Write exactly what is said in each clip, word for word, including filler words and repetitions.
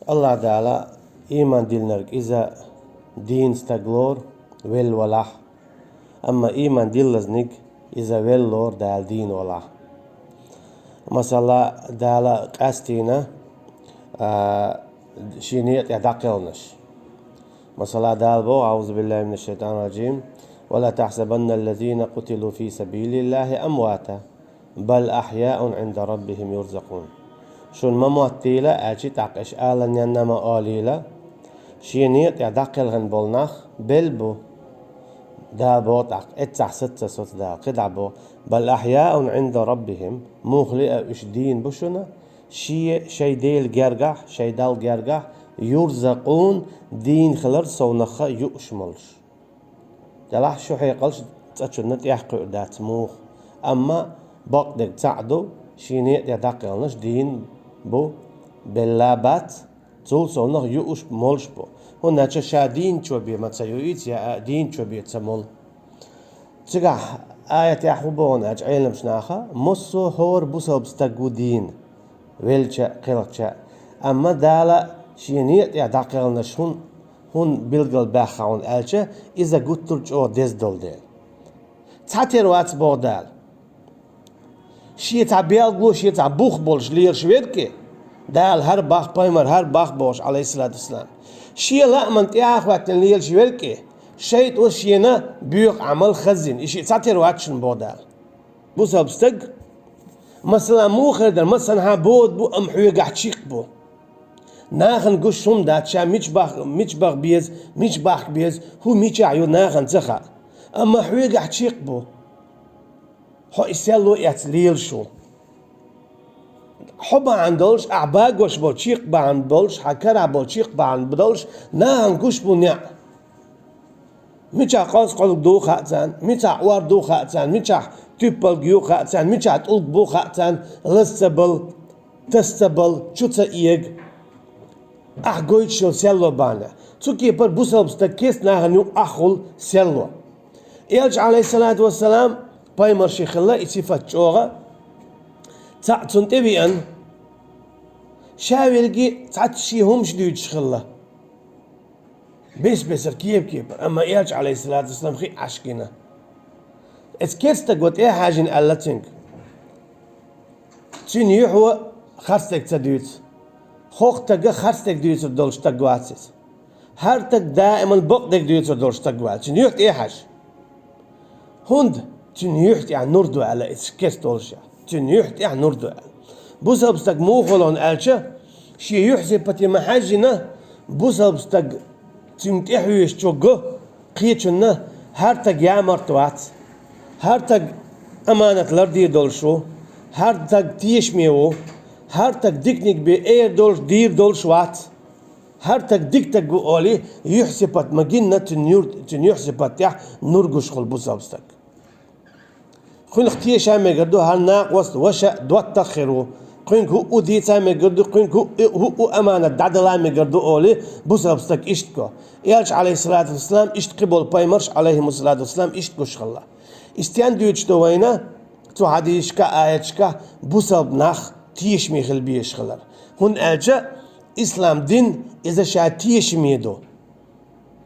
Аллахь Дала иман диллинарг иза дийна стаг лору, велла валахь. Амма иман диллазниг иза велла лору Дала дийна валахь. Масала, Дала къаьстина, а, шен некъа тӀе дӀакхелхинарш. Масала, Дала боху: «أعوذ بالله من الشيطان الرجيم. ولا تحسبن الذين قتلوا في سبيل الله أمواتا. بل أحياء عند ربهم يرزقون». Шуна ма моттийла, аьлча, тӀаккха аша аланенна ма олийла, шен некъа тӀе дӀакхелхина болу нах белла бу. Дала боху тӀаккха, эццахь саца соцу Дала, кхидӀа боху: «بل أحياء عند ربهم». Муха лиъа уьш дийна бу шуна, шен, шайн Делан гергахь, шайн Далла гергахь, «يرزقون», дийна хилар совнаха юуш молуш. Делахь шун хьекъалш цӀа чунна тӀехь кхуьур дац муха. Амма бакъдерг цхьаъ ду, шен некъа тӀе дӀакхелхинарш дийна бу, белла бац, цул совнаха юуш молуш бу. ХӀунда аьлча ша дийначо бен ма ца юийца, я а дийначо бен ца молу. Цигахь аятехь хӀун боху аьлча, Ӏеламчу наха: «Массо а хӀора бусалба стаг ву дийна, велча а, кхелхича а». Амма Дала шен некъа тӀе дӀакхелхинарш хӀун, хӀун билгалбаьхна хьуна аьлча, иза гуттар а чӀогӀа деза долу дела. Цхьатера вац боху Дала. Шен цхьа белгало, шен цхьа бух болуш лелаш верг а, Дала хӀара боху, пайхамар хӀара боху бохуш, Ӏалайхиссалату вассалам. Шен лааман тӀаьхьа хӀоьттина лелаш верг а, шайтӀо шена боьха Ӏамал хазйина, и шиъ цхьатера вац шуна боху Дала. Бусалба стаг, масала, муха хир дара, масанхьа бода бу, амма хьоьгахь чиккха бу. Нахана гуш хӀума дац, ша мича бах-, мича баха беза, мича бахка беза, хӀу мичахь ю нахана ца хаьа. Амма хьоьгахь чиккха бу. Хьо и серло эцна лелаш ву. Хьо бахьана долуш, ахь багош болу чиккха бахьана болуш, хьан карахь болу чиккха бахьана долуш, нахана гуш бу неӀ. Мичахь къоскъалг ду хаьа царна, мичахь ор ду хаьа царна, мичахь туьппалг ю хаьа царна, мичахь тӀулг бу хаьа царна, лаза ца бала, таса ца бала, чу ца эга. Ахь гойтуш йолу серло бахьана. Цу кепара бусалба стаг кеста нахана юкъахь хуьлу серло. Элча, Ӏалайхиссалату вассалам, пайхамар шен хилла и сифат чӀогӀа, цхьаъ цунна тӀевеана, ша верриге цхьацца шен хӀумаш дуьйцуш хилла. Бес-бесара кепа-кепара, амма Элча, Ӏалайхиссалату вассалам, хи Ӏаш гина. Эцу кеста стага тӀе а хьаьжжина аьлла цуьнга: «Цуьнан юьхьо харцдерг ца дуьйцу. ХӀокху стага харцдерг дуьйцур долуш стаг вац иза. ХӀара стаг даиман бакъдерг дуьйцур долуш стаг вац. Цуьнан юьхь тӀе а хьажа». ХӀунда цуьнан юьхь тӀехь нур ду аьлла, иза кеста волуш а. Цуьнан юьхь тӀехь нур ду аьлла. Бусалба стаг муха волу аьлча, шен юьхь сипате ма хьаьжжина, бусалба стаг цуьнан тӀе хьоьжучу го кхечунна хӀара стаг ямарта вац. ХӀара стаг аманат лардийр долуш ву, хӀара стаг тешаме ву, хӀара стаг диканиг бен эр долуш, дийр долуш вац. ХӀара стаг дика стаг ву олий, юьхь сипат ма гинна цуьнан юр-, цуьнан юьхь сипат тӀехь нур гуш хуьлу бусалба стаг. Кхуьнах теша мегар ду, хӀара накъост ваша доттагӀа хир ву. Кхуьнга хӀуъу дийца мегар ду, кхуьнга хӀуъу, хӀуъу аманат дӀадала мегар ду олий, бусалба стаг иштта го. Элча, Ӏалайхиссалату вассалам, иштта кхин болу пайхамарш, Ӏалайхимуссалату вассалам, иштта гуш хилла. И стенна дуьйцуш ду вайна цу хьадисашка, аяташка бусалба нах тешаме хила безаш хилар? ХӀунда аьлча ислам дин иза ша тешаме ду.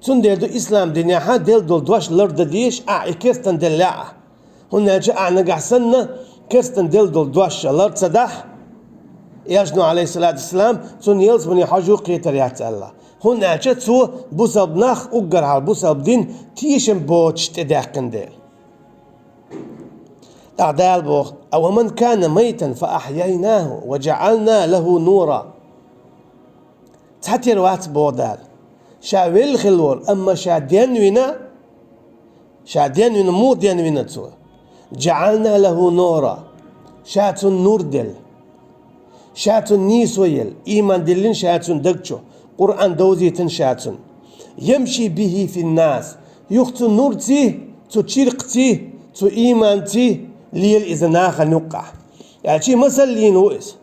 Цундела ду ислам динехь делла долу дош лардан дезаш, ахь и керстан делла а. ХӀунда аьлча ахь нагахь санна керстан делла долу дош лар ца дахь, Элчано, Ӏалайхиссалату вассалам, цунна ялсамане хьожо кхетар яц аьлла. ХӀунда аьлча цо бусалба нах, уггар хьалха бусалба дин тешам боцуш тӀедаьккхина дела. ТӀаккха Дала боху: «أومن كان ميتا فأحييناه وجعلنا له نورا». Цхьатера вац, боху Дала, ша велла хилла волу, амма ша денвина, ша денвина, муха денвина цо? «جعلنا له نورا». Ша цунна нур делла. Ша цунна нийсо елла, ийман диллина ша цунна даг чу, Къуръан довзийтина ша цунна. «يمشي به في الناس». Юха цу нурций, цу чиркхаций, цу ийманций лела иза нахана юккъахь. Аьлчий масал лийна ву иза.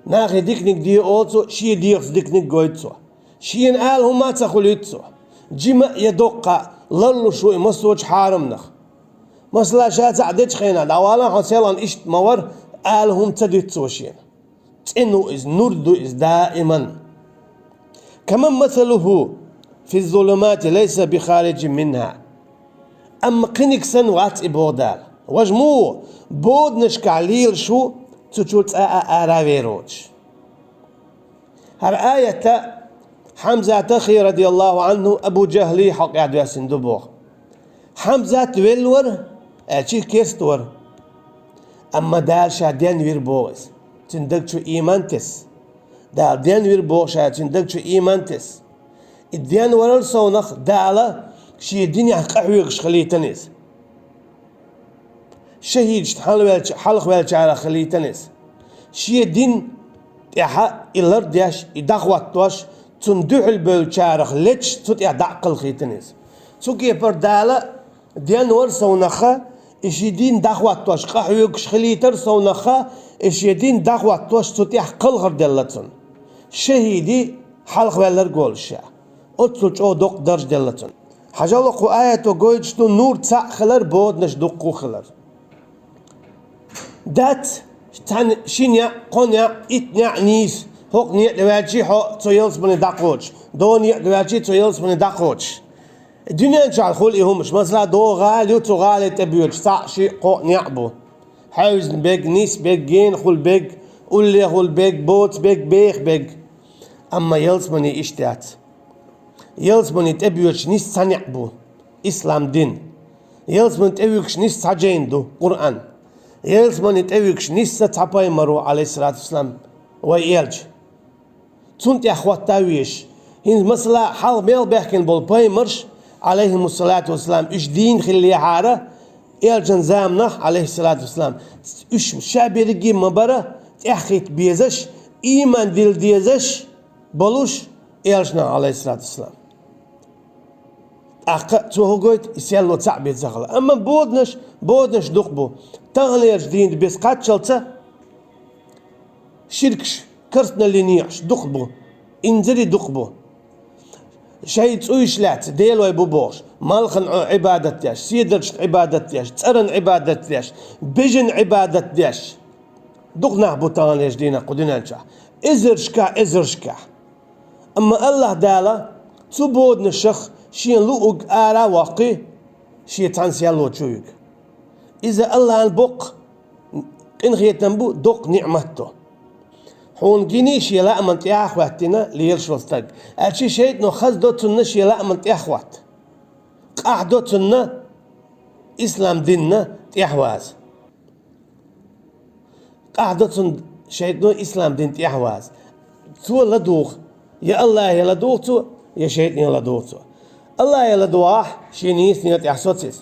Нахе диканиг де олу цо, шен дегӀаца диканиг гойту цо. Шена ала хӀума а ца хуьлуьйту цо. Жима а я доккха а, ларлуш ву и массочу хьарамнах. Масала, ша цхьаъ дечу хенахь, дӀавала хьо селхана, иштта ма вара, ала хӀума ца дуьту цо шена. ЦӀена ву иза, нур ду иза даиман. كمن مثله في الظلمات ليس بخارج منها. Амма кхиниг санна вац и, боху Дала. Важа муха боданашкахь лелаш ву, цу чуьра цкъа а ара вер воцуш. ХӀара аят Хьамзата хи, радияллаху Ӏанху, Абу Жахьли хьокъехь доьссина ду боху. Хьамзат велла вара, аьлча керста вара. Амма Дала ша денвира боху иза. Цуьнан даг чу ийман тесна. Дала денвира боху ша цуьнан даг чу ийман тесна. И денварал совнах Дала шен динехь къахьоьгуш хилийтина иза. ШахӀидашна хьалавелча-, хьалхавеллачарах хилийтина иза. Шен дин тӀехь и лардеш, и дӀахӀоттош, цунна дуьхьал бевллачарах леташ, цу тӀехь дӀа а кхалхийтина иза. Цу кепара Дала денвар совнаха, и шен дин дӀахӀоттош, къахьоьгуш хилийтар совнаха, и шен дин дӀахӀоттош, цу тӀехь кхалхар делла цунна. ШахӀиди хьалхаваьлларг волуш ша. Оццул чӀогӀа доккха дарж делла цунна. Хьажал, кху аято гойтуш ду нур цхьаъ хилар, боданаш дуккха хилар. Дац, цхьана ши неӀ, кхо неӀ, итт неӀ нийса, хӀокху некъа ваьлчий хьо цу ялсамане дӀакхочуш, дона некъа ваьлчий цу ялсамане дӀакхочуш. Дуьнен чохь хуьлу и хӀумаш, масала, догӀа гӀала ю, цу гӀале тӀе боьдуш цхьаъ, шиъ, кхоъ неӀ бу. Хьаьвзина берг, нисберг, генахула берг, уллехула берг, боцу берг, беха берг. Амма ялсамане иштта яц. Ялсамане тӀе боьдуш нисса цхьа неӀ бу, ислам дин. Ялсамане тӀе вуьгуш нисса цхьа жайна ду, Къуръан. Ялсамане тӀе вуьгуш нисса цхьа пайхамар ву, Ӏалайхиссалату вассалам, вай элча. Цунна тӀехь хӀотта везаш. ХӀинца, масала, хьалха мел баьхкина болу пайхамарш, Ӏалайхимуссалату вассалам, уьш дийна хиллехьара, элчан заманахь, Ӏалайхиссалату вассалам, уьш ша берриге а ма бара, тӀаьхьахӀитта безаш, ийман дилла дезаш болуш, элчанах, Ӏалайхиссалату вассалам. ТӀаккха цо хӀун гойту, и серло цхьаъ бен ца хилар. Амма боданаш, боданаш дукха бу. Таханлерчу дийнан бен кхаччалца ширкаш, керстаналлин некъаш дукха бу, инзаре дукха бу. Шайн цӀуйш лаьцна делой бу бохуш, малхана Ӏибадат деш, седарчна Ӏибадат деш, цӀарна Ӏибадат деш, бежана Ӏибадат деш. Дукха нах бу таханлерчу дийнахь кху дуьнен чохь. Эзаршкахь, эзаршкахь. Амма АллахӀ Дала цу боданашах шен луург ара а воккхий, шен цхьана серло чу вуьгу. Иза АллахӀан боккха къинхетам бу, доккха ниӀмат ду. Хьуна гиний шен лааман тӀехьа хӀоьттина лелаш волу стаг, аьлча шайтӀано хаза до цунна шен лааман тӀехьа хӀотта. Къахь до цунна ислам динна тӀехьа ваза. Къахь до цунна шайтӀано ислам дин тӀехьа ваза. Цо ладугӀу, я АллахӀе ладугӀу цо, я шайтӀане ладугӀу цо. АллахӀе ладугӀахь, шен нийсонан тӀехь соцу иза.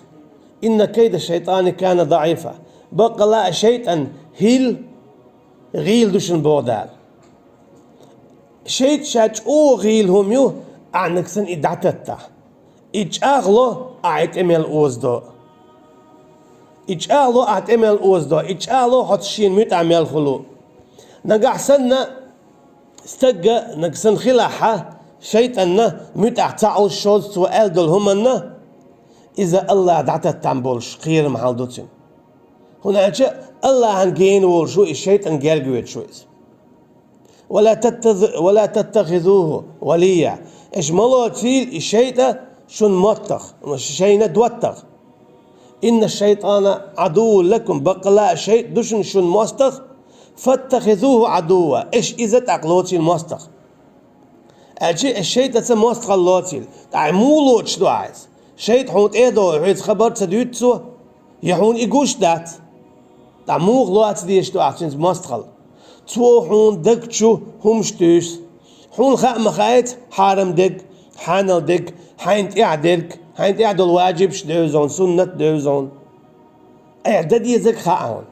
«Инна кайда шайтӀани кана даӀифа». Баккъала а шайтӀан хӀилла гӀийла ду шуна, боху Дала. ШайтӀа ша чӀогӀа гӀийла хӀума ю, ахьа нагахь санна и дӀататтахь. И чӀагӀло ахьа и тӀе мел озадо. И чӀагӀло ахьа тӀе мел озадо. И чӀагӀло хьоца шена муьтӀахь мел хуьлу. Нагахь санна стагга нагахь санна хилахьа, шайтӀанна муьтӀахь ца Ӏуш шозза цо аьлла долу хӀуманна, иза АллахӀ дӀататтам болуш кхерам хьал ду цуьнан. ХӀунда аьлча АллахӀан гена волуш ву иза, шайтӀан герга воьдуш ву иза. «Ва ла таттаз-, ва ла таттахизуху валийя». Аша ма лоцийла и шайтӀа шуна моттагӀа, шайна доттагӀа. «Инна шайтӀана Ӏадуввун лакум», баккъала а шайтӀа ду шуна, шуна моттагӀа. «Фаттахизуху Ӏадувва», аша иза тӀаккха лоцийла моттагӀа. Аьлча аша шайтӀаца моттагӀалла лоцийла. ТӀаккха муха лоцуш ду ахьа иза? ШайтӀа хьуна тӀе а догӀий, хьоьца хабар ца дуьйцу цо? Я хьуна и гуш дац? ТӀаккха муха лоца дезаш ду ахьа цуьнца моттагӀалла? Цо хьуна даг чу хӀумаш туьйсу. Хьуна хаа ма хаьий цхьа хьарам дерг, хьанал дерг, хьайна тӀехь дерг, хьайна тӀехь долу ваджибаш девза хьуна, суннат девза хьуна. Ахьа дан дезарг хаьа хьуна.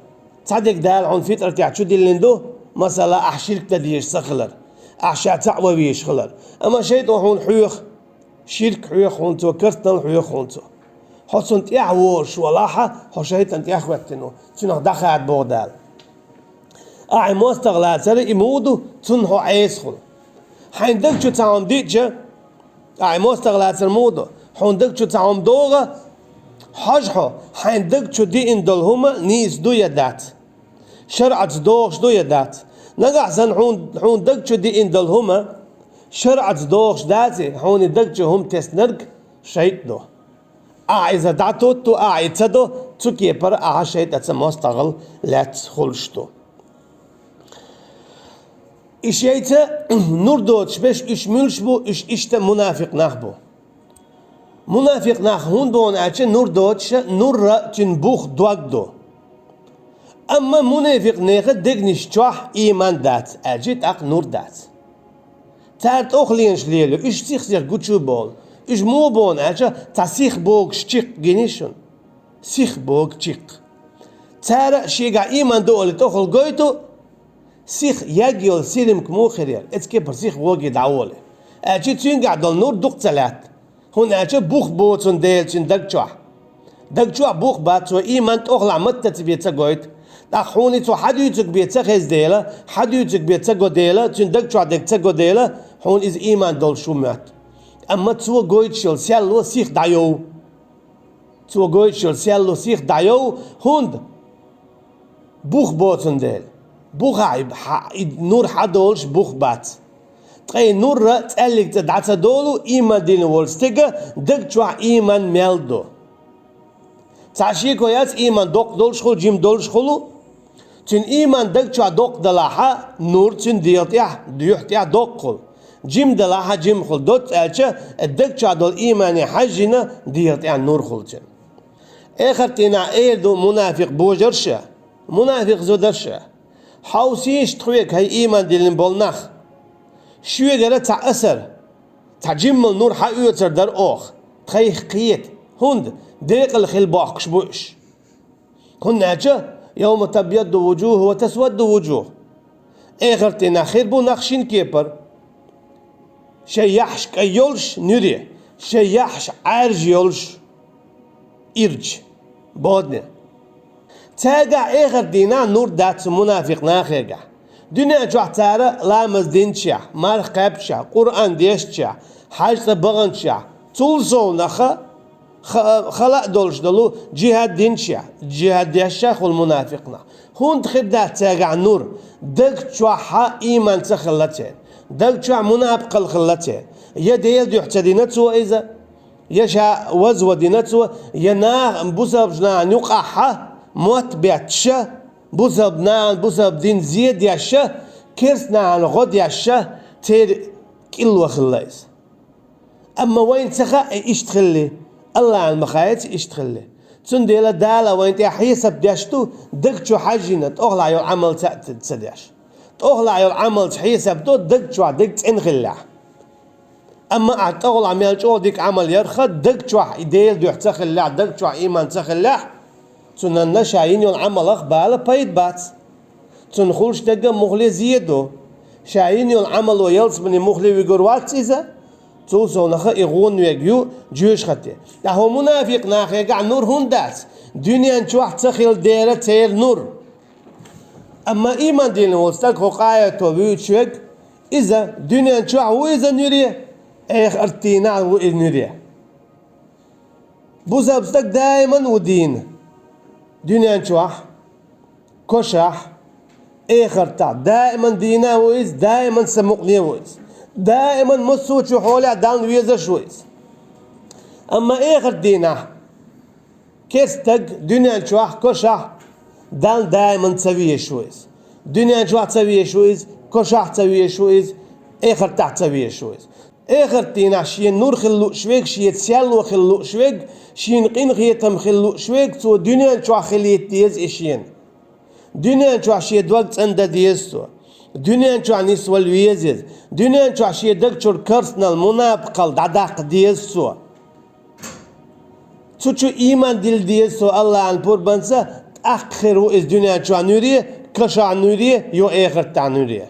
Цхьа дерг Дала хьуна фитӀратехь чу диллина ду, масала, ахьа ширк дан дезаш ца хилар, ахьа ша цхьаъ ван везаш хилар. Амма шайтӀа хьуна хьоьху, ширк хьоьху хьуна цо, керстанал хьоьху хьуна цо. Хьо цунна тӀехь волуш валахьа, хьо шайтӀан тӀехь хӀоьттина ву, цуьнах дӀахада, боху Дала. Ахьа и моттагӀа лацара и муха ду, цунна хьо Ӏеса хуьлу. Хьайн даг чу цхьа хӀума диъча, ахьа и моттагӀа лацар муха ду? Хьуна даг чу цхьа хӀума догӀа, хьожа хьо, хьайн даг чу диъна долу хӀума нийса ду я дац? ШарӀаца догӀуш ду я дац? Нагахь санна хьуна, хьуна даг чу диъна долу хӀума ШарӀаца догӀуш дац, хьуна даг чу хӀума теснарг шайтӀа ду. Ахьа иза дӀатотту, ахьа и ца до, цу кепара ахьа шайтӀаца мостагӀал лаьцна хуьлуш ду. И шайца нур доцуш берш, уьш муьлш бу, уьш иштта мунафикъ нах бу. Мунафикъ нах хӀунда бу аьлча, нур доцуша, нурра цуьнан бух дог ду. Амма мунафикъ нехан дегнаш чохь ийман дац, аьлча тӀаккха нур дац. Цара тӀохленаш лелайо, уьш сих-сиха гучу бовла. Уьш муха бу аьлча, цхьа сих богуш чиккх гиний шуна? Сих богу чиккх. Цара шегахь ийман ду олий тӀохал гойту, сих ягйолу сирмка муха хир яра, эцу кепара сих воге дӀаволий. Аьлча цуьнгахь долу нур дукха ца лаьтта. ХӀунда аьлча бух бу цуьнан Дела цуьнан даг чохь. Даг чохь бух бац, цо ийман тӀохалахь маттаца бен ца гойту. ТӀаккха хьуна цо хьан дуьйцург бен ца хеза дела, хьан дуьйцург бен ца го дела, цуьнан даг чохь дерг ца го дела, хьуна иза ийман долуш ву моьтту. Амма цо гойтуш йолу серло сих дӀайов. Цо гойтуш йолу серло сих дӀайов, хӀунда? Бух бу цуьнан дела. Бухахь и, хьа-, и нур хьан долуш бух бац. Ткъа и нурра цӀаьллиг цӀа дӀа ца долу, ийман дина волу стеган даг чохь ийман мел ду. Цхьа шеко яц, ийман доккха долуш хуьлу, жима долуш хуьлу. Цуьнан ийман даг чохь доккха далахьа, нур цуьнан дегӀа тӀехь, юьхь тӀехь доккха хуьлу. Жима далахьа, жима хуьлу. Доцца аьлча, даг чохь долу иймане хьаьжжина, дегӀа тӀехь нур хуьлу цуьнан. Эхарт дийнахь эр ду мунафикъ божарша, мунафикъ зударша: «Хьовсийша тхоьга, хӀай ийман диллина болу нах! Шуьгара цхьа асар, цхьа жиммал нур хьан оьцур дара оха, тхайх кхета, хӀунда декъала хила бохкуш бу уьш». ХӀунда аьлча: «Йовма табъядду вуджуху ва тасвадду вуджух». Эхарт дийнахь хир бу нах шина кепара. Шайн яхьаш кӀай йолуш нуьре, шайн яхьаш Ӏаьржа йолуш ирча, бодане. Цаьргахь эхарт дийнахь нур дац мунафикъ нахегахь. Дуьнен чохь цара ламаз динчехь, марха кхаьбчехь, Къуръан дешчехь, хьаьж цӀа баханчехь, цул совнаха ха-, хала а долуш долу жихӀад динчехь, жихӀад дешчехь хуьлу мунафикъ нах. ХӀунда хир дац цаьргахь нур? Даг чохь а ийман ца хилла церан. Даг чохь мунапкъал хилла церан. Я Делан дуьхьа ца дина цо иза, я ша вазван дина цо, я наха, бусалбачу нахана юкъахь а мотт бетташа, бусалба нахана, бусалба дин зе дешша, керста нахана гӀо дешша, церан кӀилло хилла иза. Амма вайна ца хаьа и иштта хилли, Аллахьан ма хаьа цу иштта хилли. Цундела Дала вайна тӀехь хьесап деш ду, даг чу хьаьжжина, тӀохалахь йолу Ӏамал ца, ца деш. ТӀохалахь йолу Ӏамалца хьесап до, даг чохь дерг цӀена хиллехь. Амма ахь тӀохалахь мел чӀогӀа дика Ӏамал ярха, даг чохь и Делан дуьхьа ца хиллехь, даг чохь ийман ца хиллехь, цунна ша йина йолу Ӏамалах бала пайда бац. Цунна хуьлуш дерг а муххале зе ду. Ша йина йолу Ӏамало ялсамане муххале вуьгур вац иза. Цул совнаха и гӀо вега ю жоьжахате. Ткъа хӀокху мунафикъ нахегахь нур хӀунда дац? Дуьнен чохь ца хилла дера церан нур. Амма ийман диллина волу стаг хӀокху аято вуьйцуш верг, иза дуьнен чохь ву иза нуьре, эхарт дийнахь ву иза нуьре. Бусалба стаг даиман ву дийна. Дуьнен чохь, кошахь, эхартахь даиман дийна ву иза, даиман самукъане ву иза. Даиман массо а чу хьолехь Далла везаш ву иза. Амма эхарт дийнахь, керста стаг дуьнен чохь, кошахь Далла даиман ца везаш ву иза. Дуьнен чохь ца везаш ву иза, кошахь ца везаш ву иза, эхартахь ца везаш ву иза. Эхарт дийнахь шен нур хила лууш верг, шен серло хила лууш верг, шен къинхетам хила лууш верг, цо дуьнен чохь хилийта деза и шена. Дуьнен чохь шен дог цӀандан деза цо. Дуьнен чохь нисвала веза иза. Дуьнен чохь шен даг чуьра керстанал, мунапкъал дӀадаккха деза цо. Цу чу ийман дилла деза цо Аллахьан пурбанца, тӀаккха хир ву иза дуьнен чохь нуьре, кошахь нуьре, я эхартахь нуьре.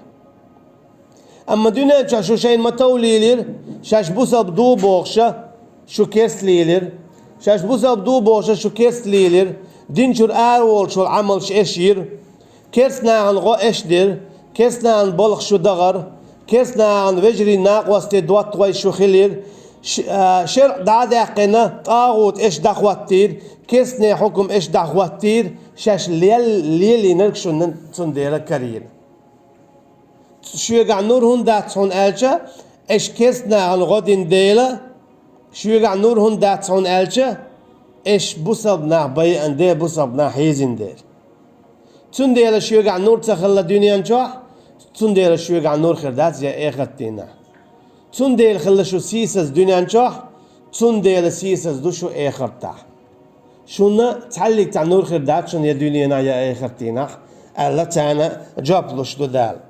Амма дуьнен чохь шу шайна ма-тов лийлира, шаьш бусалба ду бохуша, шу керста лийлира. Шаьш бусалба ду бохуша, шу керста лийлира. Дин чуьра араволуш волу Ӏамалш эш йира. Керста нахана гӀо эш дира. Керста нахана балха шу дахара. Керста нахана вежарий, накъостий, доттагӀий шу хилира. Ш-, а, шарӀ дӀа а даьккхина, тӀагӀут эш дӀахӀоттийра. Керстанийн хьукам эш дӀахӀоттийра. Шаьш лел-, лелийнарг шуна цундела карийна. Шуьгахь нур хӀунда дац хьуна аьлча, Аша керста нахана гӀо дина дела, шоьгахь нур хӀунда дац хьуна аьлча, аша бусалба нах байина дела, бусалба нах хьийзина дела. Цундела шоьгахь нур ца хилла дуьнен чохь, цундела шоьгахь нур хир дац я эхарт дийнахь. Цундела хилла шу сийсаз дуьнен чохь, цундела сийсаз ду шу эхартахь. Шуна цхьаллиг цхьа нур хир дац шуна я дуьненахь, я эхарт дийнахь, аьлла, царна жоп луш ду Дала.